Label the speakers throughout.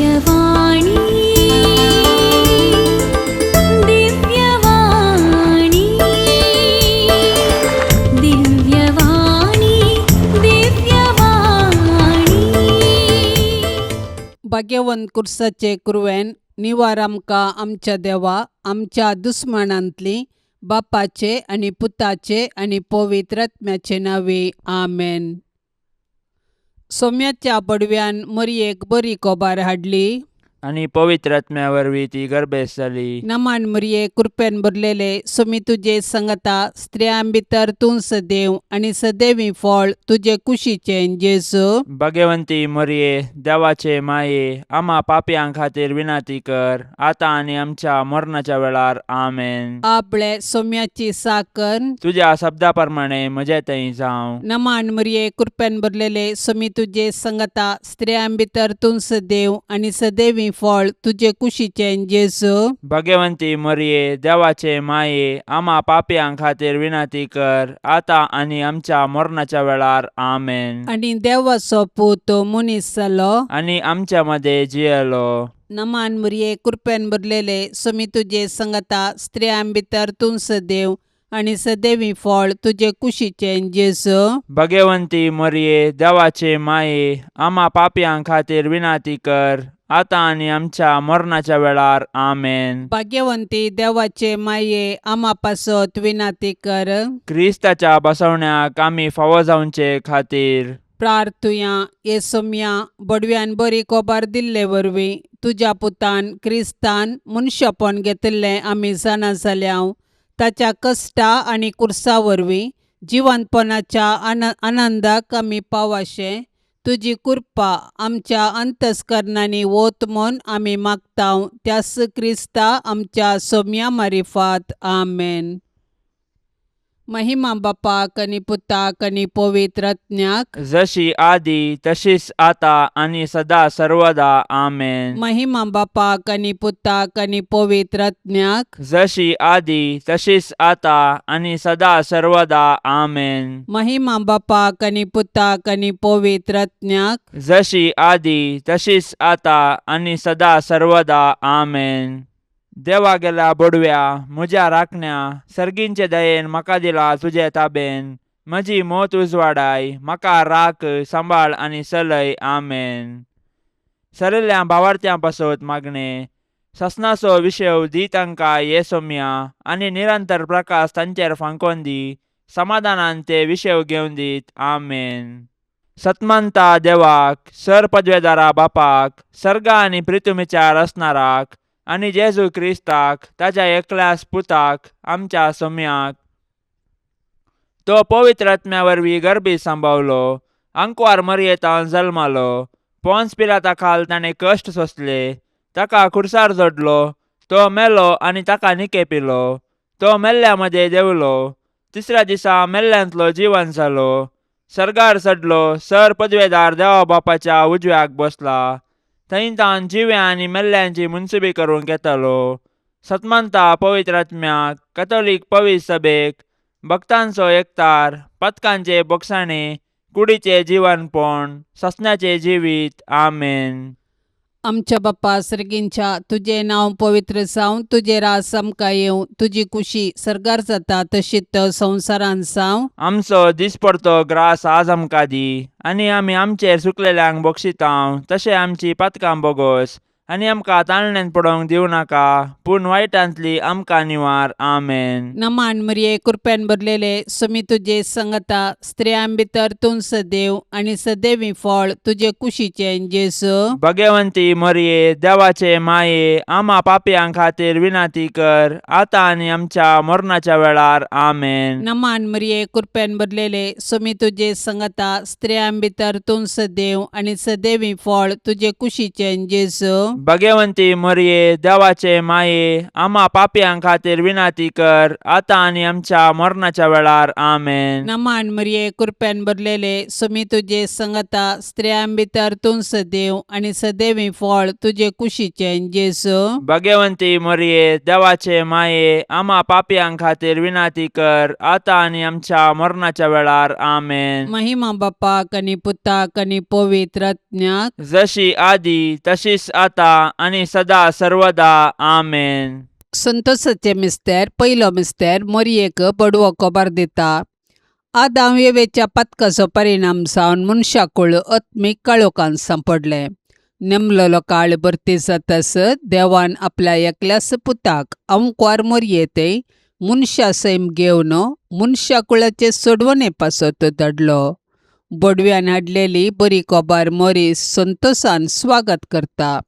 Speaker 1: दिव्यवाणी, दिव्यवाणी, दिव्यवाणी, दिव्यवाणी.
Speaker 2: भाग्यवंत कुर्साचे कुरवेन निवार आमकां आमच्या देवा आमच्या दुस्मानांतली बापाचे आनी पुताचे आनी पवित्र आत्म्याचे नांवे आमेन. सोम्याच्या बडव्यान मरयेक बरी कोबार हाडली.
Speaker 3: आनी पवित्र आत्म्या वरवीं ती गर्भेस्त जाली.
Speaker 2: नमान मरये, कृपेन भरलेले, सुमी तुजे संगता, स्त्रियां भितर तूं सदैव आनी सदैवी फळ तुजे कुशीचें जेजू.
Speaker 3: भगवंती मरये, देवाचे माये, आमा पापयां खातीर विनंती कर, आतां आनी आमच्या मरणाच्या वेळार. आमेन.
Speaker 2: आपले सोम्याची साकर.
Speaker 3: तुज्या शब्दा प्रमाणे म्हजे थंय जावं.
Speaker 2: नमान मरये, कृपेन भरलेले, सुमी तुजे संगता, स्त्रियां भितर तूं सदैव आनी सदैवी फळ तुजे कुशीचें जेजू.
Speaker 3: भगवंती मरये, देवाचे माये, आमा पापयां खातीर विनंती कर, आतां आनी आमच्या मरणाच्या वेळार. आमेन.
Speaker 2: आनी देवाचो पूत मनीस जालो.
Speaker 3: आनी आमच्या मदें जियेलो.
Speaker 2: नमान मरये, कृपेन भरलेले, सुमी तुजे संगता, स्त्रियां भितर तूं सदैव आनी सदैवी फळ तुजे कुशीचें जेजू.
Speaker 3: भगवंती मरये, देवाचे माये, आमा पापयां खातीर विनंती कर, आतां आनी आमच्या मरणाच्या वेळार. आमेन.
Speaker 2: भाग्यवंती देवाचे माये, आमा पासत विनंती कर.
Speaker 3: क्रिस्ताच्या बसवण्याक आमी फावो जावचे खातीर.
Speaker 2: प्रार्थुया. हे सोम्या, बडव्यान बरी कोबार दिल्ले वरवीं तुज्या पुतान क्रिस्तान मनशापण घेतिल्लें आमी जाणा जाल्या. ताच्या कश्टा आनी कुर्सा वरवीं जिवंतपणाच्या आनंदाक आमी पावाशें तुजी कृपा आमच्या अंतस्करणांनी वत म्हूण आमी मागता, त्यास क्रिस्ता आमच्या सोम्या मारिफात. आमेन. महिमा बापाक आनी पुताक आनी पवित्र आत्म्याक.
Speaker 3: जशी आदी तशीच आता आनी सदा सर्वदा. आमेन.
Speaker 2: महिमा बापाक आनी पुताक आनी पवित्र आत्म्याक.
Speaker 3: जशी आदी तशीच आता आनी सदा सर्वदा. आमेन.
Speaker 2: महिमा बापाक आनी पुताक आनी पवित्र आत्म्याक.
Speaker 3: जशी आदी तशीच आता आनी सदा सर्वदा. आमेन. देवा गेल्या बोडव्या, म्हज्या राखण्या, सर्गींचे दयेन म्हाका दिला तुजे ताबेन. म्हजी मोत उजवाडाय, म्हाका राख, सांबाळ आनी चलय. आमेन. सरिल्ल्या भावार्थ्यां पासत मागणें. ससनाचो विशेव दी तांकां ये सोम्या, आनी निरंतर प्रकाश तांचेर फांकोन दी. समाधानान ते विशेव घेवन दीत. आमेन. सतमंता देवाक, सर पदवेदारा बापाक, सर्गा आनी प्रितुमीच्या रचणाराक, आनी जेजू क्रिस्ताक, ताच्या एकल्याच पुताक, आमच्या सोम्याक, तो पवित्र आत्म्या वरवीं गर्भी सांबावलो, आंकवार मरयेतान जल्मालो, पोन्स पिलाता खाल ताणें कश्ट सोंसले, ताका खुर्सार जोडलो, तो मेलो आनी ताका निकेपिलो, तो मेल्ल्या मदें देंवलो, तिसऱ्या दिसा मेल्ल्यांतलो जिवन जालो, सर्गार चडलो, सर पदवेदार देवा बापाच्या उजव्याक बसला, थंय तावन जिव्या आनी मेल्ल्यांची मुनसुबी करूंक येतालो. सतमंता पवित्र आत्म्याक, कथोलीक पवित्र सभेक, भक्तांचो एकतार, पथकांचे बोगसाणे, कुडीचे जिवनपण, ससण्याचे जिवीत. आमेन.
Speaker 2: आमच्या बाप्पा सर्गींच्या, तुजें नांव पवित्र जावं, तुजें राज आमकां येवं, तुजी कुशी सर्गार जाता तशीच संवसारांत जावं.
Speaker 3: आमचो दिसपडतो ग्रास आज आमकां दी, आनी आमी आमचेर चुकलेल्यांक बक्षितांव तशें आमची पातकां बोगोस, आनी आमकां ताळण्यांत पडोवंक दिवं नाका, पूण वायटांतली आमकां निवार. आमेन.
Speaker 2: नमान मरिये, कृपेन भरलेले, सुमी तुजे संगता, स्त्रियां भितर तूं सदैव आनी सदैवी फळ तुजे कुशीचें जेजू.
Speaker 3: भगवंती मरिये, देवाचे माये, आमा पापयां खातीर विनंती कर, आतां आनी आमच्या मरणाच्या वेळार. आमेन.
Speaker 2: नमान मरिये, कृपेन भरलेले, सुमी तुजे संगता, स्त्रियां भितर तूं सदैव आनी सदैवी फळ तुजे कुशीचें जेजू.
Speaker 3: भगवंती मोरये देवाचे माये आम्हा पापयां खातीर विनंती कर आतां आनी आमच्या मरणाच्या वेळार. आमेन.
Speaker 2: नमान मरिये, कृपेन भरलेले, सुमी तुजे संगता, स्त्रियां भितर तूं सदैव आनी सदैवी फळ तुजे कुशीचें जेजू.
Speaker 3: भगवंती मोरये, देवाचे माये, आम्हा पापयां खातीर विनंती कर आतां आनी आमच्या मरणाच्या वेळार. आमेन.
Speaker 2: महिमा बापाक आनी पुताक आनी पवित्र आत्म्याक.
Speaker 3: जशी आदी तशीच आता आनी सदा सर्वदा. आमेन.
Speaker 2: संतोषाचे मिस्तेर. पयलो मिस्तेर, मोरयेक बडवो खबर दिता. आदाम येवेच्या पातकाचो परिणाम जावन मनशाकूळ आत्मीक काळोखान सांपडलें. नेमलेलो काळ भरती जातास देवान आपल्या एकल्याच पुताक अंकवार मोरये ते मनशा सैम घेवन मनशाकुळाचे सोडवणे पासत धाडलो. बडव्यान हाडलेली बरी खबर मोरी संतोषान स्वागत करता.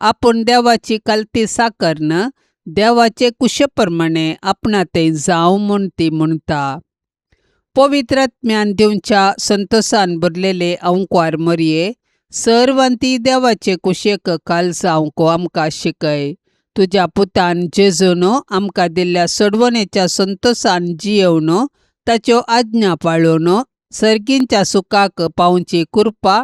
Speaker 2: आपूण देवाची कलती साकरन देवाचे कुशे प्रमाणे आपणा तें जावं म्हूण ती म्हणटा. पवित्र आत्म्यान दिवच्या संतोषान भरलेले अंकवार मोरये, सर्वांती देवाचे कुशेक काल जावंक आमकां शिकय. तुज्या पुतान जेजून आमकां दिल्ल्या सोडवणेच्या संतोषान जियेवन ताच्यो आज्ञा पाळून सर्गींच्या सुखाक पावची कृपा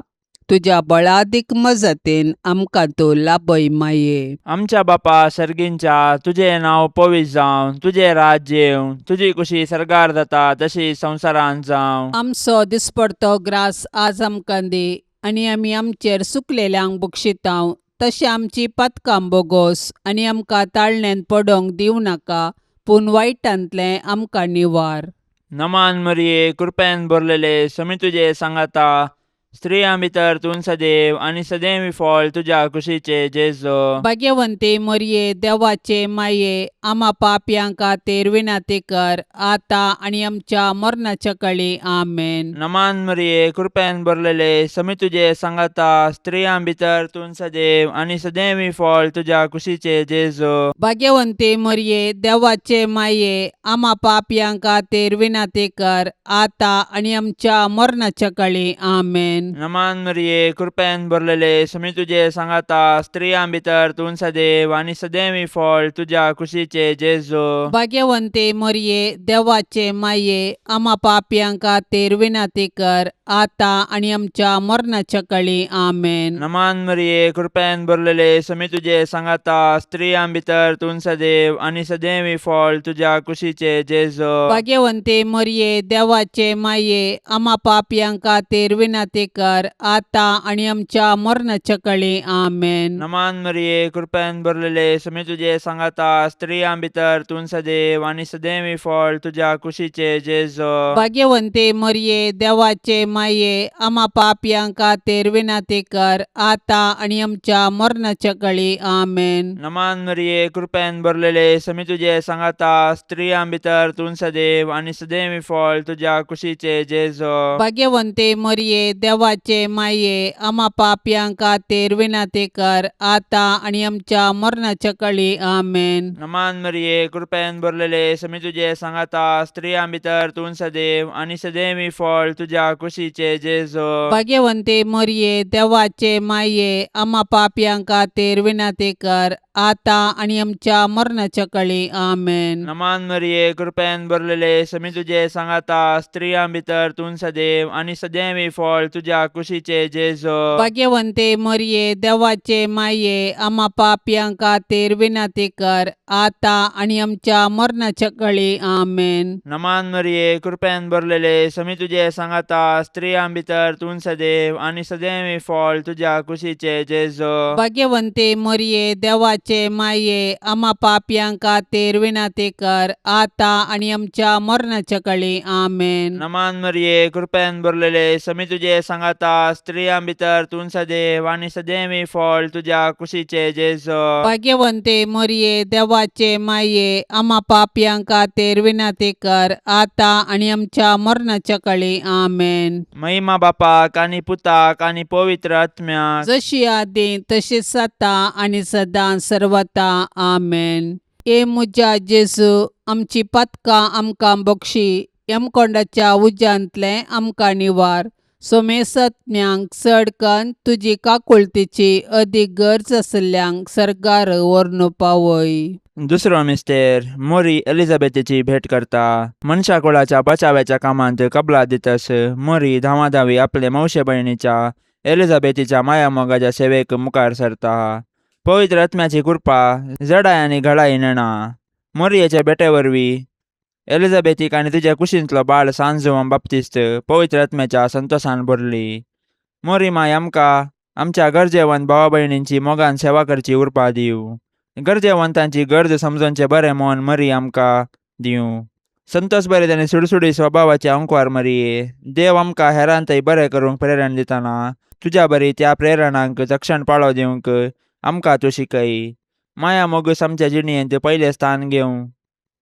Speaker 2: तुज्या बळादीक मजतीन आमकां तूं लाभय माये.
Speaker 3: आमच्या बापा सर्गींच्या, तुजें नांव पवित्र जावं, तुजें राज्य येवं, तुजी कुशी सर्गार जाता तशी संवसारांत जावं.
Speaker 2: आमचो दिसपडतो ग्रास आज आमकां दी आनी आमी आमचेर सुकलेल्यांक बक्षितांव तशें आमची पातकां बोगोस आनी आमकां ताळण्यांत पडोंक दिवं नाका, पूण वायटांतलें आमकां निवार.
Speaker 3: नमान मरिये, कृपेन भरलेले, समी तुजे सांगाता, स्त्रियां भितर तूं सदैव आनी सदैव फळ तुज्या कुशीचे जेजो.
Speaker 2: भाग्यवंती मोरये, देवाचे माये, आमा पापयां खातीर विनंती कर आतां आनी आमच्या मरणाच्या कळी. आमेन.
Speaker 3: नमान मरिये, कृपेन भरलेले, समी तुजे सांगाता, स्त्रियां भितर तूं सदैव आनी सदैव फळ तुज्या कुशीचे जेजो.
Speaker 2: भाग्यवंती मोरये, देवाचे माये, आमा पापयां खातीर विनंती कर आतां आनी आमच्या मरणाच्या कळी. आमेन.
Speaker 3: नमान मरिये, कृपेन भरलेले, समी तुजे सांगाता, स्त्रियां भितर तूं सदैव आनी सदैव फळ तुज्या कुशीचे जेजो.
Speaker 2: भाग्यवंती मोरये, देवाचे माये, आमा पापयां खातीर विनंती कर आतां आनी आमच्या मरणाच्या कळी. आमेन.
Speaker 3: नमान मरिये, कृपेन भरलेले, समी तुजे सांगाता, स्त्रियां भितर तूं सदैव आनी सदैव फळ तुज्या कुशीचे जेजो.
Speaker 2: भाग्यवंती मोरये, देवाचे माये, आमा पापयां खातीर विनंती कर आतां आनी आमच्या मरणाच्या कळी. आमेन.
Speaker 3: नमान मरिये, कृपेन भरलेले, समी तुजे सांगाता, स्त्रियां भितर तूं सदैव आनी सदैव फळ तुज्या कुशीचे जेजो.
Speaker 2: भाग्यवंती मोरये, देवाचे माये, आमा पापयां खातीर विनंती कर आतां आनी आमच्या मरणाच्या कळी. आमेन.
Speaker 3: नमान मरिये, कृपेन भरलेले, समी तुजे सांगाता, स्त्रियां भितर तूं सदैव आनी सदैव फळ तुज्या कुशीचे जेजो.
Speaker 2: भाग्यवंती मोरये, देवाचे माये, आमा पापयां खातीर विनंती कर आतां आनी आमच्या मरणाच्या कळी. आमेन.
Speaker 3: नमान मरिये, कृपेन भरलेले, समी तुजे सांगाता, स्त्रियां भितर तूं सदैव आनी सदैव फळ तुज्या कुशीचे जेजो.
Speaker 2: भाग्यवंती मोरये, देवाचे माये, आमा पापयां खातीर विनंती कर आतां आनी आमच्या मरणाच्या कळी. आमेन.
Speaker 3: नमान मरिये, कृपेन भरलेले, समी तुजे सांगाता, स्त्रियां भितर तूं सदैव आनी सदैव फळ तुज्या कुशीचे जेजो.
Speaker 2: भाग्यवंती मोरये, देवाचे माये, आमा पापयां खातीर विनंती कर आतां आनी आमच्या मरणाच्या कळी. आमेन.
Speaker 3: नमान मरिये, कृपेन भरलेले, समी तुजे सांगाता, स्त्रियां भितर तूं सदैव आनी सदैव फळ तुज्या कुशीचे जेजो.
Speaker 2: भाग्यवंती मोरये, देवाचे माये, आमा पापयां खातीर विनंती कर आतां आनी आमच्या मरणाच्या कळी. आमेन.
Speaker 3: नमान मरिये, कृपेन भरलेले, समी तुजे सांगाता, स्त्रियां भितर तूं सदैव आनी सदैव फळ तुज्या कुशीचे जेजो.
Speaker 2: भाग्यवंती मोरये, देवाचे माये, आमा पापयां खातीर विनंती कर आतां आनी आमच्या मरणाच्या कळी. आमेन.
Speaker 3: महिमा बापाक आनी पुताक आनी पवित्र आत्म्याक.
Speaker 2: जशी आदी तशीच आतां आनी सदां सर्वता. आमेन. ए म्हज्या जेजू, आमची पातकां आमकां बक्षी, यमकोंडाच्या उज्यांतलें आमकां निवार. सोमेसत्म्यांक चड कन्न तुजी काकुळतीची अदीक गरज आशिल्ल्यांक सर्गार व्हरून पावय.
Speaker 3: दुसरो मिस्तेर मोरी एलिझाबेथीची भेट करता. मनशा कुळाच्या बचाव्याच्या कामांत कबला दितस मोरी धांवाधावी आपले मावशे भयणीच्या एलिझाबेथीच्या मायामोगाच्या सेवेक मुखार सरता. पवित्र आत्म्याची कृपा जडाय आनी घडाय नेणा. मोरयेच्या भेटे वरवीं एलिझाबेथीक आनी तिच्या कुशींतलो बाळ सान जुवान बाप्तिस्त पवित्र आत्म्याच्या संतोसान भरली. मोरी माय आमकां आमच्या गरजेवंत भावा भयणींची मोगान सेवा करची उर्बा दिवं. गरजेवंतांची गरज समजोवचें बरें मन मरी आमकां दिवं. संतोस बरें आनी सुडसुडी स्वभावाचे अंकवार मरये, देव आमकां हेरांतय बरें करूंक प्रेरण दितना तुज्या बरी त्या प्रेरणांक तक्षण पाळो दिवंक आमकां तूं शिकय. माया मोगूस आमच्या जिणेंत पयलें स्थान घेवं.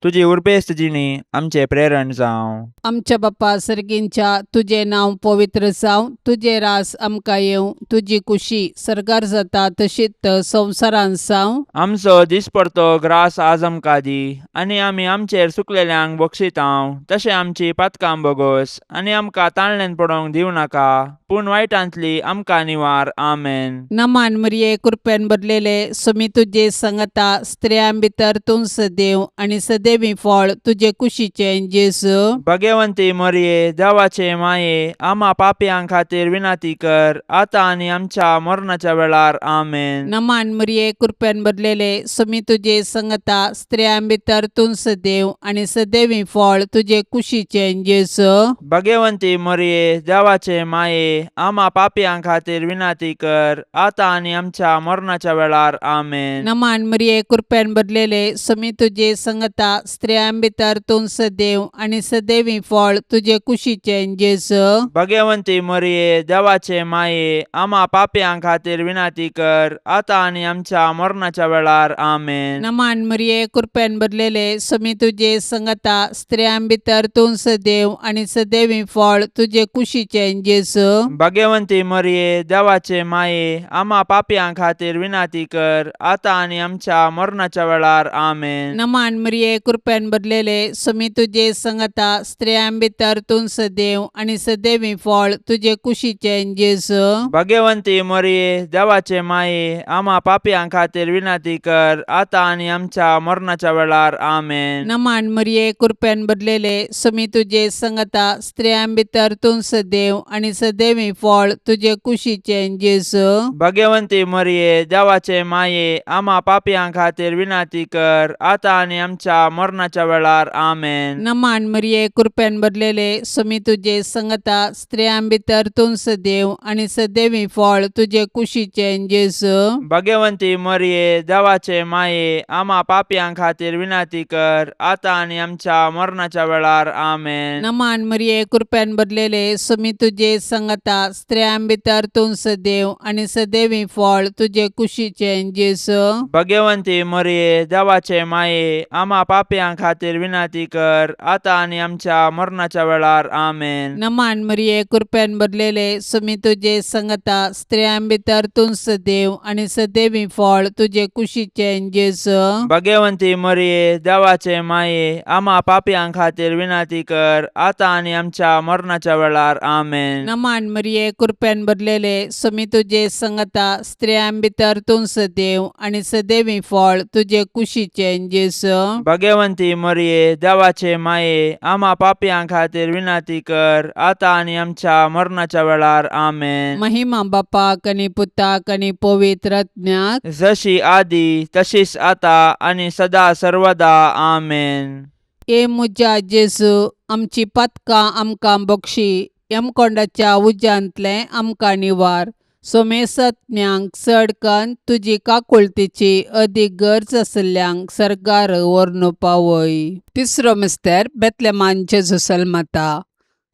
Speaker 3: तुजी उर्बेस्त जिणी आमचें प्रेरण जावं.
Speaker 2: आमच्या बापा सर्गींच्या तुजें नांव पवित्र जावं, तुजें रास आमकां येवं, तुजी कुशी सर्गार जाता तशीच संवसारांत जावं.
Speaker 3: आमचो दिसपडतो ग्रास आज आमकां दी आनी आमी आमचेर चुकलेल्यांक बक्षितांव तशें आमची पातकां बोगोस आनी आमकां ताणल्यान पडोवंक दिवं नाका पूण वायटांतली आमकां निवार. आमेन.
Speaker 2: नमान मरिये, कृपेन भरलेले, सुमी तुजे संगता, स्त्रियां भितर तूं सदैव आनी सदैवी फळ तुजे कुशीचें जेजू.
Speaker 3: भगवंती मोरये, देवाचे माये, आमा पापयां खातीर विनंती कर आतां आनी आमच्या मरणाच्या वेळार. आमेन.
Speaker 2: नमान मरिये, कृपेन भरलेले, सुमी तुजे संगता, स्त्रियां भितर तूं सदैव आनी सदैवी फळ तुजे कुशीचें जेजू.
Speaker 3: भगवंती मोरये, देवाचे माये, आमा पापयां खातीर विनंती कर आतां आनी आमच्या मरणाच्या वेळार. आमेन.
Speaker 2: नमान मरिये, कृपेन भरलेले, सुमी तुजे संगता, स्त्रियां भितर तूं सदैव आनी सदैवी फळ तुजे कुशीचें जेजू.
Speaker 3: भगवंती मोरये, देवाचे माये, आमा पापयां खातीर विनंती कर आतां आनी आमच्या मरणाच्या वेळार. आमेन.
Speaker 2: नमान मरिये, कृपेन भरलेले, सुमी तुजे संगता, स्त्रियां भितर तूं सदैव आनी सदैवी फळ तुजे कुशीचें जेजू.
Speaker 3: भगवंती मोरये, देवाचे माये, आमा पापयां खातीर विनंती कर आतां आनी आमच्या मरणाच्या वेळार. आमेन.
Speaker 2: नमान मरिये, कृपेन भरलेले, सुमी तुजे संगता, स्त्रियां भितर तूं सदैव आनी सदैवी फळ तुजे कुशीचें जेजू.
Speaker 3: भगवंती मोरये, देवाचे माये, आमा पापयां खातीर विनंती कर आतां आनी आमच्या मरणाच्या वेळार. आमेन.
Speaker 2: नमान मरिये, कृपेन भरलेले, सुमी तुजे संगता, स्त्रियां भितर तूं सदैव आनी सदैवी फळ तुजे कुशीचें जेजू.
Speaker 3: भगवंती मोरये, देवाचे माये, आमा पापयां खातीर विनंती कर आतां आनी आमच्या मरणाच्या वेळार. आमेन.
Speaker 2: नमान मरिये, कृपेन भरलेले, सुमी तुजे संगता, स्त्रियां भितर तूं सदैव आनी सदैवी फळ तुजे कुशीचें जेजू.
Speaker 3: भगवंती मोरये, देवाचे माये, आमा पापयां खातीर विनंती कर आतां आनी आमच्या मरणाच्या वेळार. आमेन.
Speaker 2: नमान मरिये, कृपेन भरलेले, सुमी तुजे संगता, स्त्रियां भितर तूं सदैव आनी सदैवी फळ तुजे कुशीचें जेजू.
Speaker 3: भगवंती मोरये, देवाचे माये, आमा पापयां खातीर विनंती कर आतां आनी आमच्या मरणाच्या वेळार. आमेन.
Speaker 2: नमान मरिये, कृपेन भरलेले, सुमी तुजे संगता, स्त्रियां भितर तूं सदैव आनी सदैवी फळ तुजे कुशीचें जेजू.
Speaker 3: भगवंती मोरये, देवाचे माये, आमा पापयां खातीर विनंती कर आतां आनी आमच्या मरणाच्या वेळार. आमेन.
Speaker 2: नमान मरिये, कृपेन भरलेले, सुमी तुजे संगता, स्त्रियां भितर तूं सदैव आनी सदैवी फळ तुजे कुशीचें जेजू.
Speaker 3: भगवंती मोरये, देवाचे माये, आमा पापयां खातीर विनंती कर आतां आनी आमच्या मरणाच्या वेळार. आमेन.
Speaker 2: महिमा बापाक आनी पुताक आनी पवित्र आत्म्याक.
Speaker 3: जशी आदी तशीच आता आनी सदा सर्वदा. आमेन.
Speaker 2: ए म्हज्या जेजू, आमची पातकां आमकां बक्षी, यमकोंडाच्या उज्यांतलें आमकां निवार, सोमेसत्म्यांक चड कन्न तुजी काकुळतीची अदीक गरज आशिल्ल्यांक सर्गार व्हरून पावय. तिसरो मिस्तेर बेतलेमान जेजू जल्मता.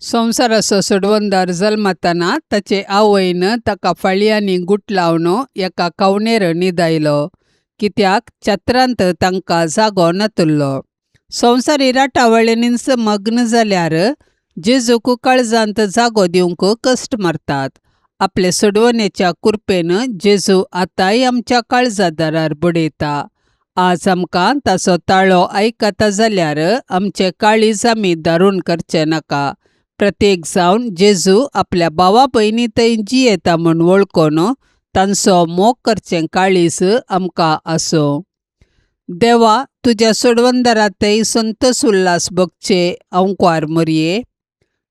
Speaker 2: संवसाराचो सोडवणदार जल्मतना ताचे आवयन ताका फाळयांनी गुटलावन एका कवणेर न्हिदायलो, कित्याक छत्रांत तांकां जागो नातुल्लो. संवसारी राटावळींनीच मग्न जाल्यार जेजूक काळजांत जागो दिवंक कश्ट मारतात. आपले सोडवणेच्या कुरपेन जेजू आतांय आमच्या काळजा दारार बडयता. आज आमकां ताचो ताळो आयकता जाल्यार आमचे काळीज आमी दारून करचें नाका. प्रत्येक जावन जेजू आपल्या भावा भयणी थंय जियेता म्हूण वळखून तांचो मोग करचें काळीज आमकां आसूं. देवा, तुज्या सोडवंदरातय संतोस उल्हास भोगचे अंकवार मोरये,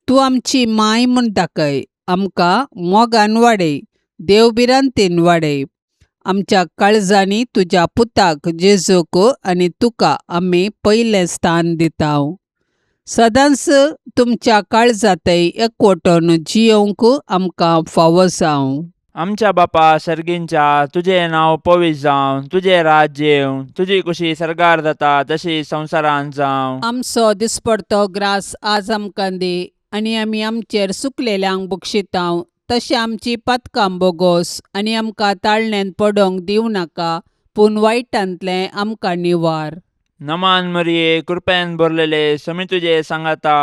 Speaker 2: तूं आमची माय म्हूण दाखय. आमकां मोगान वाडय, देवभिरांतेन वाडय. आमच्या काळजांनी तुज्या पुताक जेजूक आनी तुका आमी पयलें स्थान दिता. सदांच तुमच्या काळजांतय एकवटून जियोवंक आमकां फावो जावं.
Speaker 3: आमच्या बापा सर्गींच्या, तुजें नांव पवित्र जावं, तुजें राज्य येवं, तुजी कुशी सर्गार जाता तशी संवसारांत जावं.
Speaker 2: आमचो दिसपडतो ग्रास आज आमकां दी आनी आमी आमचेर सुकलेल्यांक बक्षितांव तशें आमची पातकां बोगोस आनी आमकां ताळण्यांत पडोंक दिवं नाका, पूण वायटांतलें आमकां निवार.
Speaker 3: नमान मरिये, कृपेन भरलेले, समी तुजे सांगाता,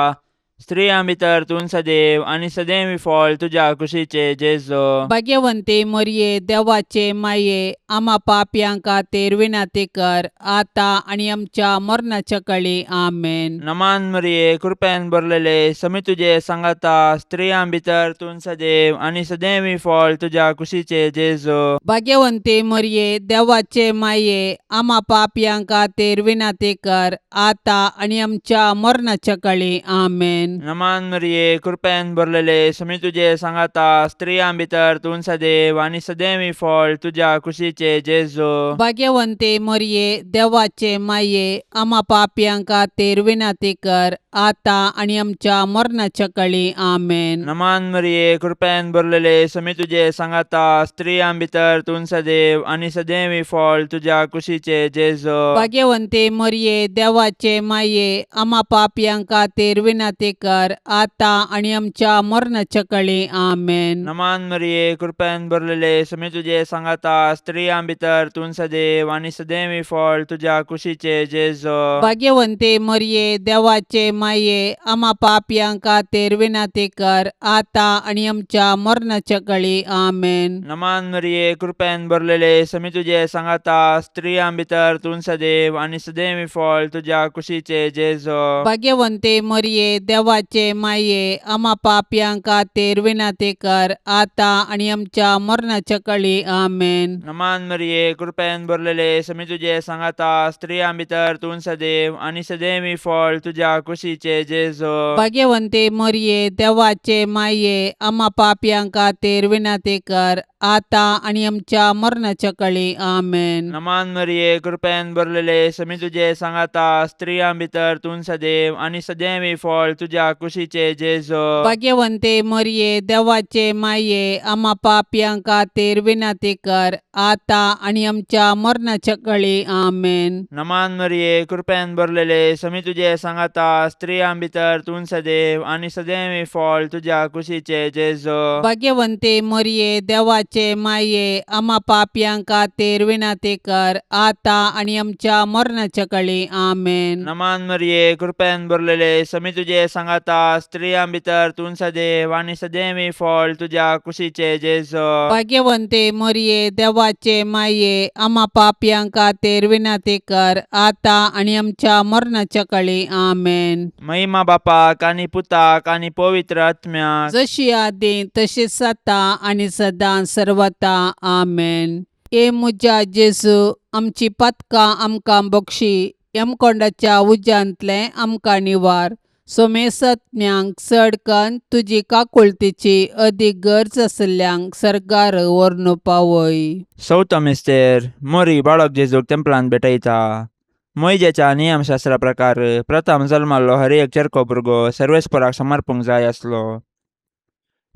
Speaker 3: स्त्रियां भितर तूं सदैव आनी सदैव फळ तुज्या कुशीचे जेजो.
Speaker 2: भाग्यवंती मोरये, देवाचे माये, आमा पापयां खातीर विनंती कर, आतां आनी आमच्या मरणाच्या कळी. आमेन.
Speaker 3: नमान मरिये, कृपेन भरलेले, समी तुजे सांगाता, स्त्रियां भितर तूं सदैव आनी सदैव फळ तुज्या कुशीचे जेजो.
Speaker 2: भाग्यवंती मोरये, देवाचे माये, आमा पापयां खातीर विनंती कर, आतां आनी आमच्या मरणाच्या कळी. आमेन.
Speaker 3: नमान मरिये, कृपेन भरलेले, समी तुजे सांगाता, स्त्रियां भितर तूं सदैव आनी सदैव फळ तुज्या कुशीचे जेजो.
Speaker 2: भाग्यवंती मोरये, देवाचे माये, आमा पापयां खातीर विनंती कर, आतां आनी आमच्या मरणाच्या कळी. आमेन.
Speaker 3: नमान मरिये, कृपेन भरलेले, समी तुजे सांगाता, स्त्रियां भितर तूं सदैव आनी सदैव फळ तुज्या कुशीचे जेजो.
Speaker 2: भाग्यवंती मोरये, देवाचे माये, आमा पापयां खातीर विनंती कर, आतां आनी आमच्या मरणाच्या कळी. आमेन.
Speaker 3: नमान मरिये, कृपेन भरलेले, समी तुजे सांगाता, स्त्रियां भितर तूं सदैव आनी सदैव फळ तुज्या कुशीचे जेजो.
Speaker 2: भाग्यवंती मोरये, देवाचे माये, आमा पापयां खातीर विनंती कर, आतां आनी आमच्या मरणाच्या कळी. आमेन.
Speaker 3: नमान मरिये, कृपेन भरलेले, समी तुजे सांगाता, स्त्रियां भितर तूं सदैव आनी सदैव फळ तुज्या कुशीचे जेजो.
Speaker 2: भाग्यवंती मोरये, देवाचे माये, आमा पापयां खातीर विनंती कर, आतां आनी आमच्या मरणाच्या कळी. आमेन.
Speaker 3: नमान मरिये, कृपेन भरलेले, समी तुजे सांगाता, स्त्रियां भितर तूं सदैव आनी सदैव फळ तुज्या कुशीचे जेजो.
Speaker 2: भाग्यवंती मोरये, देवाचे माये, आमा पापयां खातीर विनंती कर, आतां आनी आमच्या मरणाच्या कळी. आमेन.
Speaker 3: नमान मरिये, कृपेन भरलेले, समी तुजे सांगाता, स्त्रियां भितर तूं सदैव आनी सदैव फळ तुज्या कुशीचे जेजो.
Speaker 2: भाग्यवंती मोरये, देवाचे माये, आमा पापयां खातीर विनंती कर, आतां आनी आमच्या मरणाच्या कळी. आमेन.
Speaker 3: नमान मरिये, कृपेन भरलेले, समी तुजे सांगाता, स्त्रियां भितर तूं सदैव आनी सदैव फळ तुज्या कुशीचे जेजो.
Speaker 2: भाग्यवंती मोरये, देवाचे माये, आमा पापयां खातीर विनंती कर, आतां आनी आमच्या मरणाच्या कळी. आमेन.
Speaker 3: नमान मरिये, कृपेन भरलेले, समी तुजे सांगाता, स्त्रियां भितर तूं सदैव आनी सदैव फळ तुज्या कुशीचे जेजो.
Speaker 2: भाग्यवंती मोरये, देवाचे माये, आमा पापयां खातीर विनंती कर, आतां आनी आमच्या मरणाच्या कळी. आमेन.
Speaker 3: महिमा बापाक आनी पुताक आनी पवित्र आत्म्याक,
Speaker 2: जशी आदी तशीच आतां आनी सदां सर्वता. आमेन. ए म्हज्या जेजू, आमची पातकां आमकां बक्षी, यमकोंडाच्या उज्यांतलें आमकां निवार, सोमेसत्म्यांक चड कन्न तुजी काकुळतीची अदीक गरज आशिल्ल्यांक सर्गार व्हरून पावय.
Speaker 3: चवथो मिस्तेर, मोरी बाळक जेजूक तेंपलांत भेटयता. मोयजेच्या नियमशास्त्रा प्रकार प्रथम जल्माल्लो हर एक चेरको भुरगो सर्वेस्पराक समर्पूंक जाय आसलो.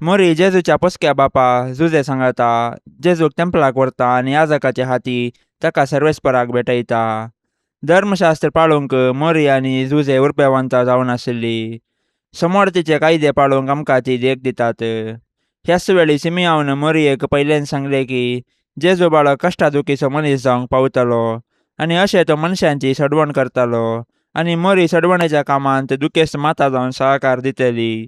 Speaker 3: मोरी जेजूच्या पोसक्या बापा जुजे सांगाता जेजूक तेंपलाक व्हरता आनी याजकाचे हाती ताका सर्वेस्पराक भेटयता. धर्मशास्त्र पाळूंक मोरी आनी जुजे उर्बेवंत जावन आशिल्ली. समोर तिचे कायदे पाळूंक आमकां ती देख दितात. ह्याच वेळी सिमियावन मोरयेक पयल्यान सांगले की जेजू बाळक कश्टा दुखीचो मनीस जावंक पावतलो आनी अशें तो मनशांची सडवण करतालो आनी मोरी सडवणेच्या कामांत दुखेस्त माता जावन सहकार दितली.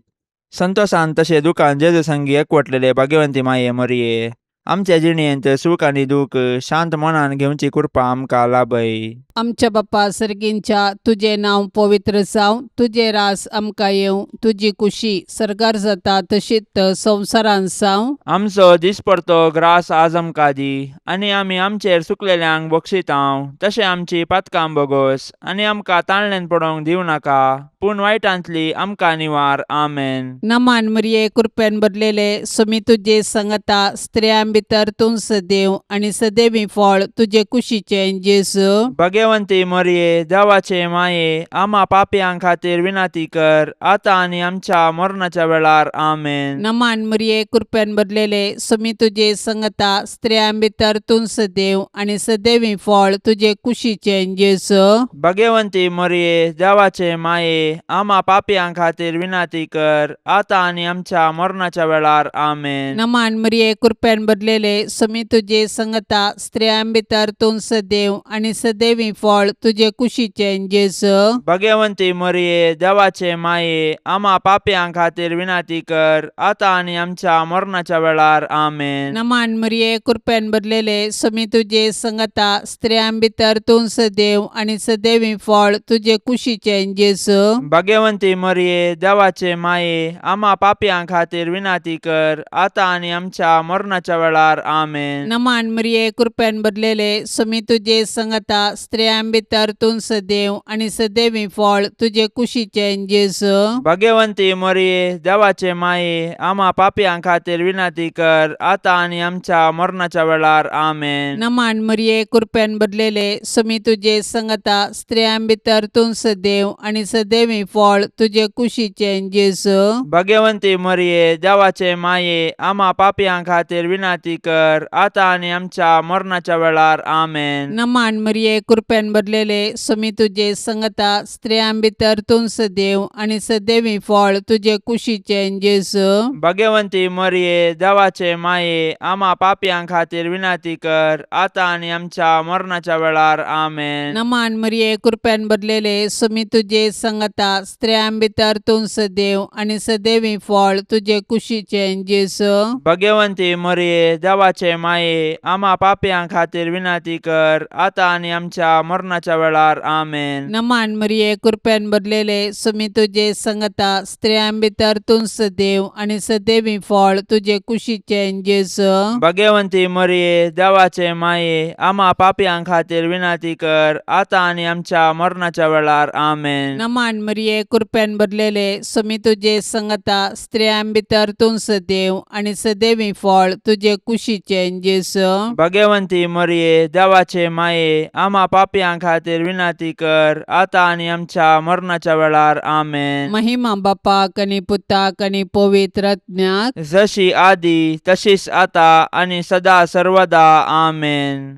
Speaker 3: संतोसान तशें दुकान जेजू संगी एकवटलेले भाग्यवंती माये मोरये, आमच्या जिणेंत सूख आनी दूख शांत मनान घेवची कृपा आमकां लाभय.
Speaker 2: आमच्या बापा सर्गींच्या तुजें नांव पवित्र जावं, तुजें रास आमकां येवं, तुजी कुशी सर्गार जाता तशीच संवसारांत जावं.
Speaker 3: आमचो दिसपडतो ग्रास आज आमकां दी आनी आमी आमचेर चुकलेल्यांक बक्षितांव तशें आमची पातकां बोगोस आनी आमकां ताळण्यान पडोवंक दिवं नाका पूण वायटांतली आमकां निवार. आमेन.
Speaker 2: नमान मरिये, कृपेन भरलेले, सुमी तुजे संगता, स्त्रियां भितर तूं सदैव आनी सदैवी फळ तुजे कुशीचें जेजू.
Speaker 3: भगवंती मरिये, देवाचे माये, आमा पापयां खातीर विनंती कर आतां आनी आमच्या मरणाच्या वेळार. आमेन.
Speaker 2: नमान मरिये, कृपेन भरलेले, सुमी तुजे संगता, स्त्रियां भितर तूं सदैव आनी सदैवी फळ तुजे कुशीचें जेजू.
Speaker 3: भगवंती मरिये, देवाचे माये, आमा पापयां खातीर विनंती कर आतां आनी आमच्या मरणाच्या वेळार. आमेन.
Speaker 2: नमान मरिये, कृपेन भरलेले, सुमी तुजे संगता, स्त्रियां भितर तूं सदैव आनी सदैवी फळ तुजे कुशीचें जेजू.
Speaker 3: भगवंती मरिये, देवाचे माये, आमा पापयां खातीर विनंती कर आतां आनी आमच्या मरणाच्या वेळार. आमेन.
Speaker 2: नमान मरिये, कृपेन भरलेले, सुमी तुजे संगता, स्त्रियां भितर तूं सदैव आनी सदैवी फळ तुजे कुशीचें जेजू.
Speaker 3: भगवंती मरिये, देवाचे माये, आमा पापयां खातीर विनंती कर आतां आनी आमच्या मरणाच्या वेळार. आमेन.
Speaker 2: नमान मरिये, कृपेन भरलेले, सुमी तुजे संगता, स्त्रियां भितर तूं सदैव आनी सदैवी फळ तुजे कुशीचें जेजू.
Speaker 3: भगवंती मरिये, देवाचे माये, आमा पापयां खातीर विनंती कर आतां आनी आमच्या मरणाच्या वेळार. आमेन.
Speaker 2: नमान मरिये, कृपेन भरलेले, सुमी तुजे संगता, स्त्रियां भितर तूं सदैव आनी सदैवी फळ तुजे कुशीचें जेजू.
Speaker 3: भगवंती मरिये, देवाचे माये, आमा पापयां खातीर विनंती कर आतां आनी आमच्या मरणाच्या वेळार. आमेन.
Speaker 2: नमान मरिये, कृपेन भरलेले, सुमी तुजे संगता, स्त्रियां भितर तूं सदैव आनी सदैवी फळ तुजे कुशीचें जेजू.
Speaker 3: भगवंती मरिये, देवाचे माये, आमा पापयां खातीर विनंती कर आतां आनी आमच्या मरणाच्या वेळार. आमेन.
Speaker 2: नमान मरिये, कृपेन भरलेले, सुमी तुजे संगता, स्त्रियां भितर तूं सदैव आनी सदैवी फळ तुजे कुशीचें जेजू.
Speaker 3: भगवंती मरिये, देवाचे माये, आमा पापयां खातीर विनंती कर आतां आनी आमच्या मरणाच्या वेळार. आमेन.
Speaker 2: नमान मरिये, कृपेन भरलेले, सुमी तुजे संगता, स्त्रियां भितर तूं सदैव आनी सदैवी फळ तुजे कुशीचें जेजू.
Speaker 3: भगवंती मरिये, देवाचे माये, आमा पापयां खातीर विनंती कर आतां आनी आमच्या मरणाच्या वेळार. आमेन.
Speaker 2: नमान मरिये, कृपेन भरलेले, सुमी तुजे संगता, स्त्रियां भितर तूं सदैव आनी सदैवी फळ तुजे कुशीचें जेजू.
Speaker 3: भगवंती मरिये, देवाचे माये, आमा पापयां खातीर विनंती कर आतां आनी आमच्या मरणाच्या वेळार. आमेन.
Speaker 2: महिमा बापाक आनी पुताक आनी पवित्र आत्म्याक.
Speaker 3: जशी आदी तशीच आता आनी सदा सर्वदा. आमेन.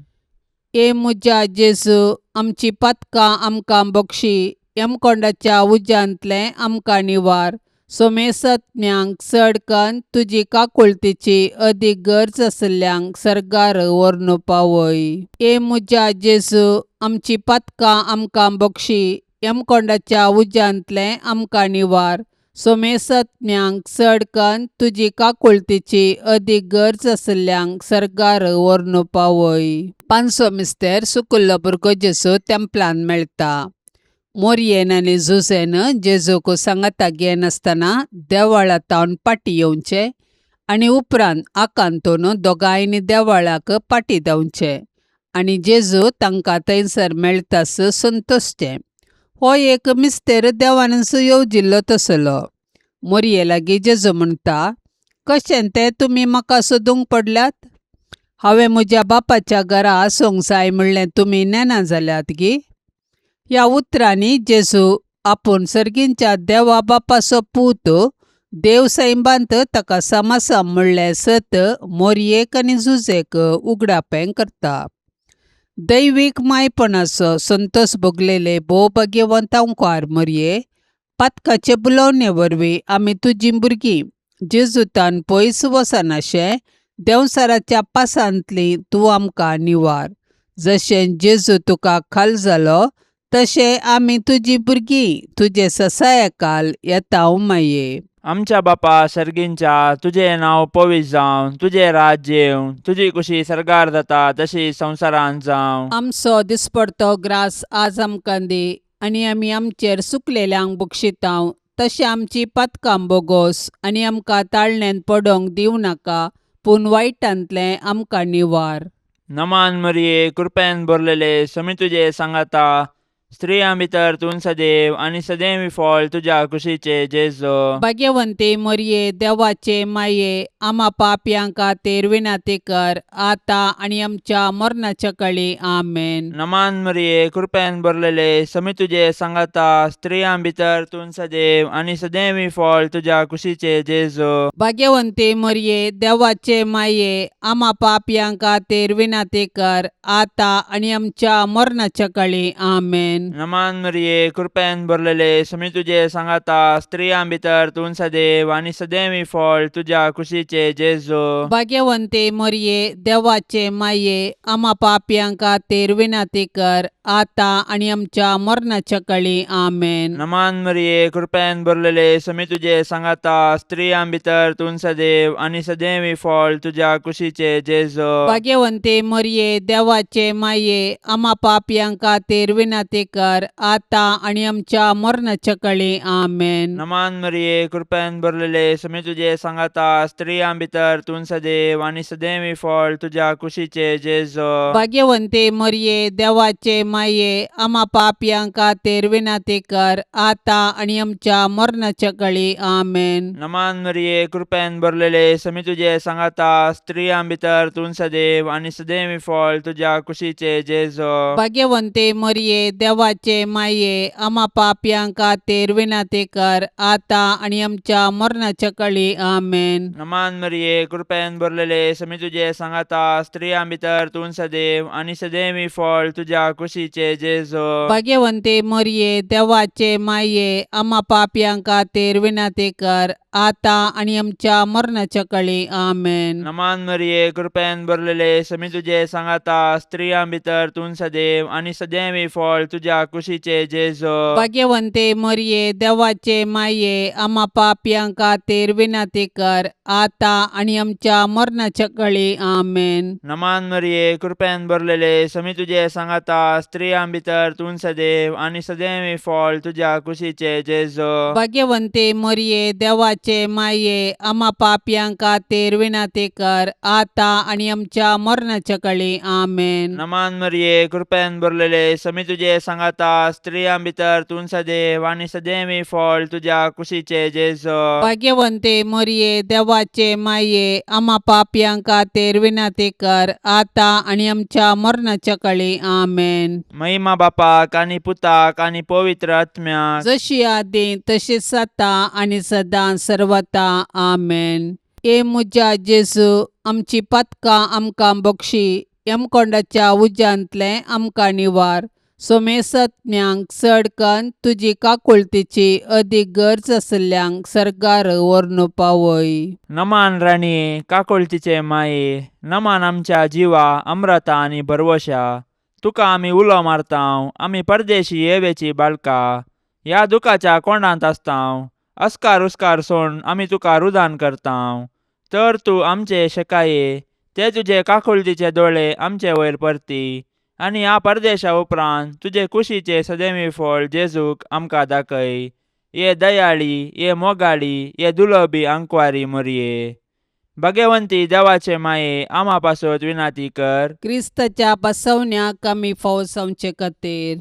Speaker 2: ए म्हज्या जेजू, आमची पातकां आमकां बक्षी, यमकोंडाच्या उज्यांतलें आमकां निवार, सोमेसत्म्यांक चडकन तुजी काकुळतीची अदीक गरज आशिल्ल्यांक सर्गार व्हरून पावय. ए म्हज्या जेजू, आमची पातकां आमकां बक्षी, यमकोंडाच्या उज्यांतलें आमकां निवार, सोमेसत्म्यांक चडकन तुजी काकुळतीची अदीक गरज आशिल्ल्यांक सर्गार व्हरून पावय. पांचवो मिस्तेर, सुकुल्लो भुरगो जेजू तेंपलान मेळटा. मोरयेन आनी जुझेन जेजूक सांगाता घेनासतना देवळा तावन फाटीं येवचें आनी उपरांत आकांतून दोगांयनी देवळाक फाटीं धांवचें आनी जेजू तांकां थंयसर मेळटास संतोशचें. हो एक मिस्तेर देवानच येवजिल्लो तसलो. मोरये लागीं जेजू म्हणटा, कशें तें तुमी म्हाका सोदूंक पडल्यात? हांवें म्हज्या बापाच्या घरा आसूंक जाय म्हणलें तुमी नेणा जाल्यात गी? ह्या उतरांनी जेजू आपूण सर्गींच्या देवा बापाचो पूत, देव सैबांत ताका समासा म्हणलें सत मोरयेक आनी जुजेक उगडापें करता. दैवीक मायपणाचो संतोश भोगलेले भोव भाग्यवंत अंकार मोरये, पातकाचे बुलोवणे वरवीं आमी तुजीं भुरगीं जेजुतान पयस वचनाशें देंवसाराच्या पासांतली तूं आमकां निवार. जशें जेजू तुका खाल जालो तशें आमी तुजी भुरगीं तुजे ससायकाल येता माये.
Speaker 3: आमच्या बापा सर्गींच्या तुजें नांव पवित्र जावं, तुजें राज्य येवं, तुजी कुशी सर्गार जाता तशी संवसारांत जावं.
Speaker 2: आमचो दिसपडतो ग्रास आज आमकां दी आनी आमी आमचेर सुकलेल्यांक बक्षितांव तशें आमची पातकां बोगोस आनी आमकां ताळण्यांत पडोंक दिवं नाका पूण वायटांतलें आमकां निवार.
Speaker 3: नमान मरिये, कृपेन भरलेले, समी तुजे सांगाता, स्त्रियां भितर तूं सदैव आनी सदैव फळ तुज्या कुशीचे जेजो.
Speaker 2: भाग्यवंती मरये, देवाचे माये, आमा पापयां खातीर विनंती कर आतां आनी आमच्या मरणाच्या कळी. आमेन.
Speaker 3: नमान मरिये, कृपेन भरलेले, समी तुजे सांगाता, स्त्रियां भितर तूं सदैव आनी सदैव फळ तुज्या कुशीचे जेजो.
Speaker 2: भाग्यवंती मरये, देवाचे माये, आमा पापयां खातीर विनंती कर आतां आनी आमच्या मरणाच्या कळी. आमेन.
Speaker 3: नमान मरिये, कृपेन भरलेले, समी तुजे सांगाता, स्त्रियां भितर तूं सदैव आनी सदैव फळ तुज्या कुशीचे जेजो.
Speaker 2: भाग्यवंती मरये, देवाचे माये, आमा पापयां खातीर विनंती कर आतां आनी आमच्या मरणाच्या कळी. आमेन.
Speaker 3: नमान मरिये, कृपेन भरलेले, समी तुजे सांगाता, स्त्रियां भितर तूं सदैव आनी सदैव फळ तुज्या कुशीचे जेजो.
Speaker 2: भाग्यवंती मरये, देवाचे माये, आमा पापयां खातीर विनंती कर आतां आनी आमच्या मरणाच्या कळी. आमेन.
Speaker 3: नमान मरिये, कृपेन भरलेले, समी तुजे सांगाता, स्त्रियां भितर तूं सदैव आनी सदैव फळ तुज्या कुशीचे जेजो.
Speaker 2: भाग्यवंती मरये, देवाचे माये, आमा पापयां खातीर विनंती कर आतां आनी आमच्या मरणाच्या कळी. आमेन.
Speaker 3: नमान मरिये, कृपेन भरलेले, समी तुजे सांगाता, स्त्रियां भितर तूं सदैव आनी सदैव फळ तुज्या कुशीचे जेजो.
Speaker 2: भाग्यवंती मरये, देवाचे माये, आमा पापयां खातीर विनंती कर आतां आनी आमच्या मरणाच्या कळी. आमेन.
Speaker 3: नमान मरिये, कृपेन भरलेले, समी तुजे सांगाता, स्त्रियां भितर तूं सदैव आनी सदैव फळ तुज्या कुशीचे जेजो.
Speaker 2: भाग्यवंती मरये, देवाचे माये, आमा पापयां खातीर विनंती कर आतां आनी आमच्या मरणाच्या कळी. आमेन.
Speaker 3: नमान मरिये, कृपेन भरलेले, समी तुजे सांगाता, स्त्रियां भितर तूं सदैव आनी सदैव फळ तुज्या कुशीचे जेजो.
Speaker 2: भाग्यवंती मरये, देवाचे माये, आमा पापयां खातीर विनंती कर आतां आनी आमच्या मरणाच्या कळी. आमेन.
Speaker 3: नमान मरिये, कृपेन भरलेले, समी तुजे सांगाता, स्त्रियां भितर तूं सदैव आनी सदैव फळ तुज्या कुशीचे जेजो.
Speaker 2: भाग्यवंती मरये, देवाचे माये, आमा पापयां खातीर विनंती कर आतां आनी आमच्या मरणाच्या कळी. आमेन.
Speaker 3: नमान मरिये, कृपेन भरलेले, समी तुजे सांगाता, स्त्रियां भितर तूं सदैव आनी सदैव फळ तुज्या कुशीचे जेजो.
Speaker 2: भाग्यवंती मरये, देवाचे माये, आमा पापयां खातीर विनंती कर आतां आनी आमच्या मरणाच्या कळी. आमेन.
Speaker 3: महिमा बापाक आनी पुताक आनी पवित्र आत्म्याक,
Speaker 2: जशी आदी तशीच आतां आनी सदां सर्वता. आमेन. हे म्हज्या जेजू, आमची पातकां आमकां बक्षी, यमकोंडाच्या उज्यांतलें आमकां निवार, सोमेसत्म्यांक चड कन्न तुजी काकुळतीची अदीक गरज आशिल्ल्यांक सर्गार व्हरून पावय.
Speaker 3: नमान राणये, काकुळतीचे माये, नमान आमच्या जिवा अम्रता आनी भरवशा, तुका आमी उलो मारतांव, आमी परदेशी येवेची बाळका, ह्या दुखाच्या कोंडांत आसतांव, अस्कार उस्कार सोड आमी तुका रुदान करतांव, तर तूं आमचे शेकाये ते तुजे काकुळतीचे दोळे आमचे वयर परती आनी ह्या परदेशा उपरांत तुजे कुशीचे सदैवी फळ जेजूक आमकां दाखय. ये दयाळी, ये मोगाळी, ये दुलबी आंकवारी मोरये, भगवंती देवाचे माये, आमा पासत विनाती कर.
Speaker 2: क्रिस्ताच्या बसवण्याक आमी फावसावचे खातीर